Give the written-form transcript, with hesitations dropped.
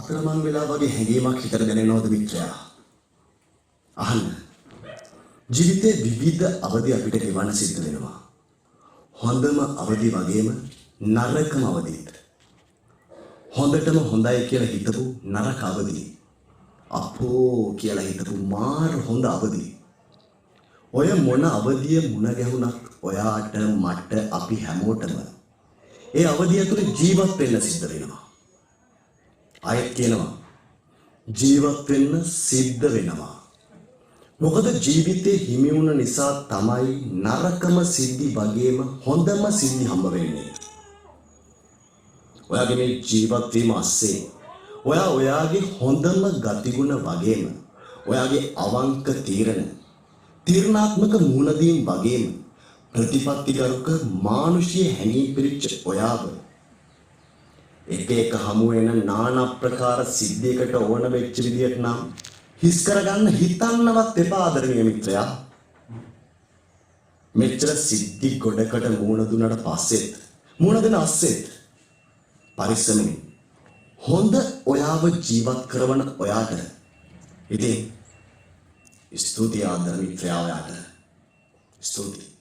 අතරමං වෙලා වගේ හැඟීමක් හිතට දැනෙනවද මිත්‍රයා? අහන්න. ජීවිතේ විවිධ අවදි අපිට ගෙවන්න සිද්ධ වෙනවා. හොඳම අවදි වගේම නරකම අවදිත්. හොඳටම හොඳයි කියලා හිතපු නරක අවදි. අපෝ කියලා හිතපු මාර හොඳ අවදි. ඔය මොන අවදිය මුණ ගැහුණත් ඔයාට, මට, අපි හැමෝටම ඒ අවදිය තුළ ජීවත් වෙන්න සිද්ධ වෙනවා. ආයෙත් කියනවා, ජීවත් වෙන්න සිද්ධ වෙනවා. මොකද ජීවිතේ හිමි වුණ නිසා තමයි නරකම සිද්ධි වගේම හොඳම සිද්ධි හම්බ වෙන්නේ. ඔයාගේ මේ ජීවත් වීම අස්සේ ඔයා ඔයාගේ හොඳම ගතිගුණ වගේම ඔයාගේ අවංක තීරණ, තීරණාත්මක මුහුණ දීම් වගේම ප්‍රතිපත්තිගරුක මානුෂීය හැඟීම් පිරිච්ච ඔයාව එක එක හමු වෙන නානා ප්‍රකාර සිද්ධියකට ඕන වෙච්ච විදියට නම් හිස් කරගන්න හිතන්නවත් එපා ආදරණීය මිත්‍රයා. මෙච්චර සිද්ධි ගොඩකට මුහුණ දුන්නට පස්සෙත්, මුහුණ දෙන අස්සෙත් පරිස්සමෙන් හොඳ ඔයාව ජීවත් කරවන ඔයාට ඉතින් ස්තුතියි ආදර මිත්‍රයා, ඔයාට ස්තුතියි.